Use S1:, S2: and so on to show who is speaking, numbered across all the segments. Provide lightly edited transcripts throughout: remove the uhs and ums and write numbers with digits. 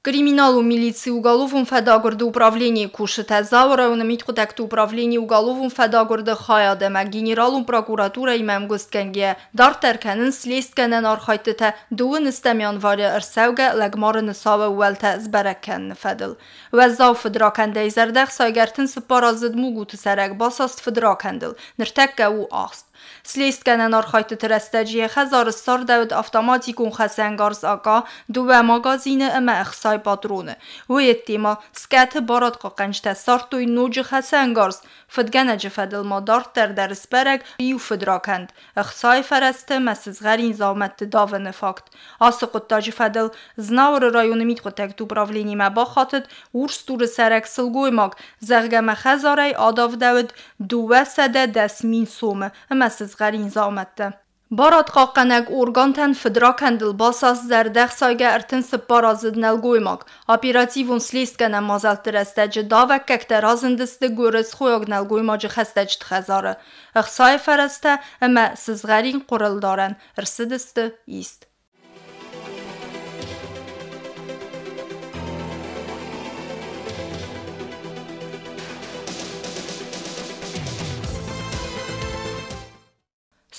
S1: Криминалон милицийы уголовон фӕдагуырды управленийы кусджытӕ Дзауы районы мидхъуыддӕгты управленийы уголовон фӕдагуырды хайад ӕмӕ Генералон прокуратурӕимӕ ӕмгуыстгӕнгӕйӕ дарддӕр кӕнынц слестгӕнӕн архайдтытӕ 12 январы ӕрцӕугӕ лӕгмарыны цауы ӕууӕлтӕ сбӕрӕг кӕныны фӕдыл. Уӕззау фыдракӕндӕй зӕрдӕхсайгӕ 34-аздзыд Мугуты цӕрӕг басаст фыдракӕндыл, ныртӕккӕ у ахст. Слестгӕнӕн архайдтыты рӕстӕджы йӕ хӕдзары ссардӕуыд автоматикон хӕцӕнгарз АК, дыууӕ магазины ӕмӕ 60 патроны. Уый ӕдде ма скъӕты барадхъахъхъӕнджытӕ ссардтой ноджы хӕцӕнгарз. Фыдгӕнӕджы фӕдыл ма дарддӕр дӕр сбӕрӕг иу фыдракӕнд – ӕхцайы фӕрӕзты ӕмӕ сызгъӕрин дзаумӕтты давыны факт. Ацы хъуыддаджы фӕдыл Знауыры районы мидхъуыддӕгты управленимӕ бахатыд Урсдуры цӕрӕг сылгоймаг, зӕгъгӕ, мӕ хӕдзарӕй адавдӕуыд 210 000 сомы ӕмӕ сызгъӕрин дзаумӕттӕ. Барадхъахъхъӕнӕг органтӕн фыдракӕндыл басаст зӕрдӕхсайгӕ 34-аздзыд нӕлгоймаг. Оперативон слестгӕнӕн мадзӕлтты рӕстӕджы давӕггӕгтӕ разындысты гуырысхойаг нӕлгоймаджы хӕстӕджыты хӕдзары. Ӕхцайы фӕрӕзтӕ ӕмӕ сызгъӕрин хъуырылдарӕн ӕрцыдысты ист.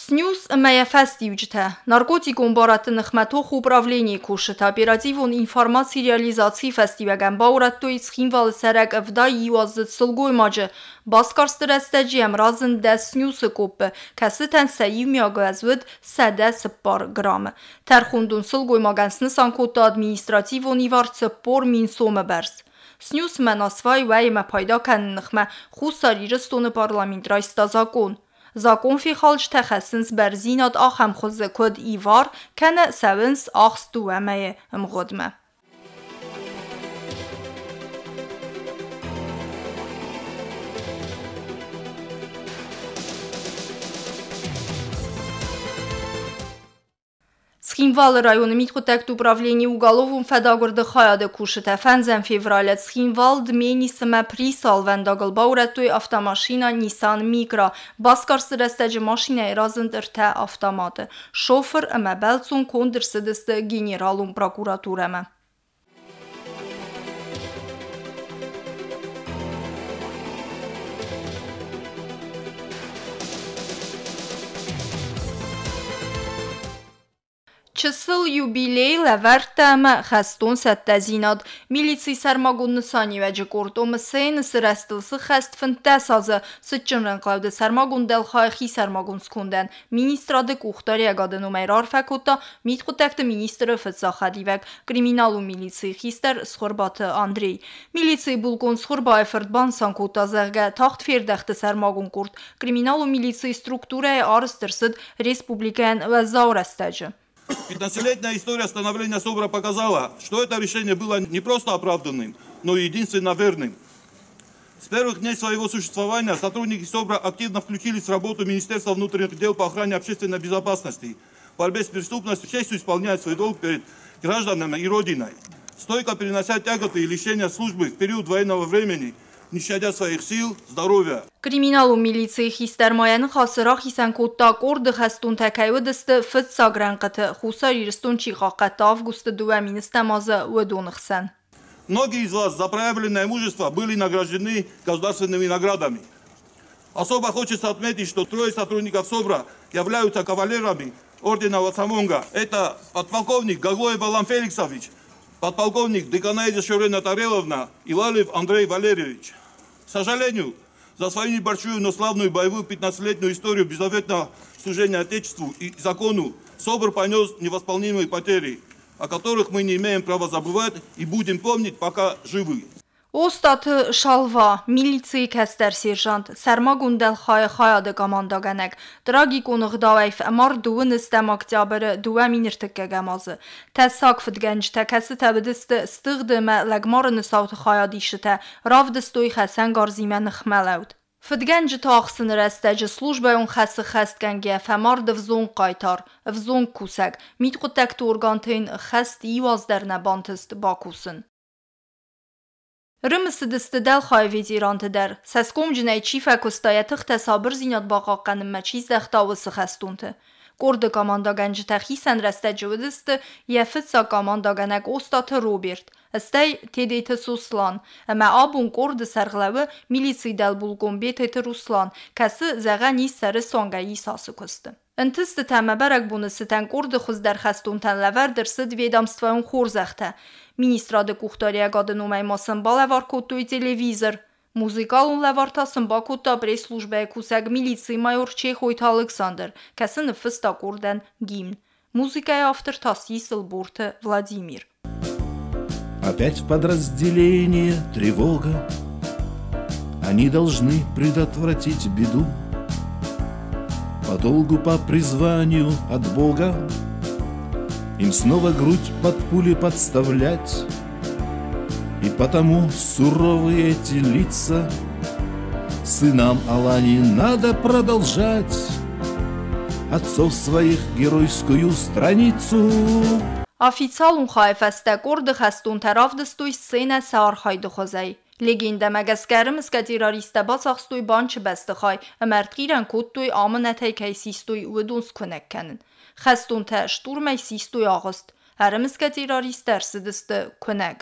S1: Снюс ӕмӕ йӕ фӕстиуджытӕ. Наркотикон барадты ныхмӕ тохы управленийы кусджытӕ оперативон информаци реализацийы фӕстиуӕгӕн баурӕдтой Цхинвалы цӕрӕг 71-аздзыд сылгоймаджы. Басгӕрсты рӕстӕджы йӕм разынд 10 снюсы къоппы, кӕцытӕн сӕ иумиаг уӕз уыд 104 граммы. Тӕрхондон сылгоймагӕн снысан кодта административон ивар 40 000 сомы бӕрц. Снюсмӕ насвай уӕймӕ пайда кӕныны ныхмӕ Хуссар Ирыстоны парламент райста закъон. Закъон фехалджытӕ хӕссынц бӕрндзинад ахӕм хуызы, куыд ивар, кӕнӕ цӕуынц ахст 2 мӕйы ӕмгъуыдмӕ. Цхинвалы районы мидхъуыддӕгты управленийы уголовон фӕдагуырды хайады кусджытӕ 5 февралы Цхинвал-Дменисы ӕмӕ Присы алвӕндагыл баурӕдтой автомашинӕ Nissan Micra. Басгӕрсты рӕстӕджы машинӕйы разынд 3 автоматы. Шофыр ӕмӕ бӕлццон конд ӕрцыдысты Генералон прокуратурӕмӕ. Чысыл юбилей лӕвӕрдта ӕмӕ хӕстон цӕттӕдзинад. Милицийы сӕрмагонд нысаниуӕджы къорд ОМСН-ы сырӕзтыл сыххӕст 15 азы. Цытджын рӕнхълӕуды сӕрмагонд дӕлхайы хисӕрмагонд скондӕн министрады къухдариӕгады номӕй раарфӕ кодта мидхъуыддӕгты министры фыццаг хӕдивӕг, криминалон милицийы хистӕр Цхуырбаты Андрей. Милицийы булкъон Цхуырбайы фырт банысан кодта, зӕгъгӕ, тагъд фердӕхты сӕрмагонд къорд криминалон милицийы структурӕйы арӕзт ӕрцыд республикӕйӕн уӕззау рӕстӕджы.
S2: 15-летняя история становления СОБРа показала, что это решение было не просто оправданным, но и единственно верным. С первых дней своего существования сотрудники СОБРа активно включились в работу Министерства внутренних дел по охране общественной безопасности, борьбе с преступностью, честью исполняя свой долг перед гражданами и Родиной. Стойко перенося тяготы и лишения службы в период военного времени, не щадя своих сил, здоровья.
S1: Криминалон милицийы хистӕр ма йӕ ныхасы рахицӕн кодта къорды хӕстонтӕ кӕй уыдысты фыццаг рӕнхъыты Хуссар Ирыстон чи хъахъхъӕдта августы 2010 азы, уыдоны хсӕн.
S2: Многие из вас за проявленное мужество были награждены государственными наградами. Особо хочется отметить, что трое сотрудников СОБРа являются кавалерами ордена Вацамонга. Это подполковник Гаглоев Алан Феликсович, подполковник Деканаида Шурена Тареловна и Лалев Андрей Валерьевич. К сожалению, за свою небольшую, но славную боевую 15-летнюю историю беззаветного служения Отечеству и закону СОБР понес невосполнимые потери, о которых мы не имеем права забывать и будем помнить, пока живы.
S1: Остаты Шалва, милицийы кӕстӕр сержант, сӕрмагонд дӕлхайы хайады командӕгӕнӕг, трагикон ӕгъдауӕй фӕмард 12 октябры 2001 азы. Тӕссаг фыдгӕнджытӕ, кӕцытӕ уыдысты стыгъды ӕмӕ лӕгмарыны цауты хайадисджытӕ, равдыстой хӕцӕнгарзимӕ ныхмӕлӕуд. Фыдгӕнджыты ахсыны рӕстӕджы службӕйон хӕсы хӕстгӕнгӕ фӕмард ӕвзонг хъайтар, ӕвзонг кусӕг, мидхъуыддӕгты органты йын хӕст иу аз дӕр нӕ бантыст бакусын. Рымысыдысты дӕлхайы ветеранты дӕр, цӕсгомджынӕй чи фӕкуыста, йӕ тыхтӕ сабырдзинад бахъахъхъӕнынмӕ чи здӕхта, уыцы хӕстонты. Къорды командӕгӕнджытӕ хицӕн рӕстӕджы уыдысты йӕ фыццаг командӕгӕнӕг Остаты Роберт, Стӕй Тедеты Сослан. Ӕмӕ абон къорды сӕргълӕууы милицийы дӕлбулкъон Бететы Руслан, кӕцы, зӕгъӕн ис, сӕры суангӕй ис ацы куысты. Ӕнтыстытӕ ӕмӕ бӕрӕгбоны цытӕн къорды хуыздӕр хӕстонтӕн лӕвӕрд ӕрцыд ведомствӕйон хорзӕхтӕ. Министрады къухдариӕгады номӕй ма сын балӕвар кодтой телевизор. Музыкалон лӕвар та сын бакодта пресс-службӕйы кусӕг милицийы майор Чехойты Александр, кӕцы ныффыста къордӕн гимн. Музыкӕйы автор та ссис Ӕлборты Владимир.
S3: Опять в подразделение тревога. Они должны предотвратить беду. По долгу, по призванию от Бога им снова грудь под пули подставлять. И потому суровые эти лица сынам Алании надо продолжать отцов своих геройскую страницу.
S1: Официалон хайы фӕстӕ къорды хӕстонтӕ равдыстой сценӕ сӕ архайды хуызӕй. Легендӕмӕ гӕсгӕ ӕрымысгӕ террористтӕ бацахстой банчы бӕстыхай ӕмӕ ӕртхъирӕн кодтой, амынӕтӕй кӕй систой, уыдон скуынӕг кӕнын. Хӕстонтӕ штурмӕй систой агъуыст. Ӕрымысгӕ террористтӕ ӕрцыдысты куынӕг.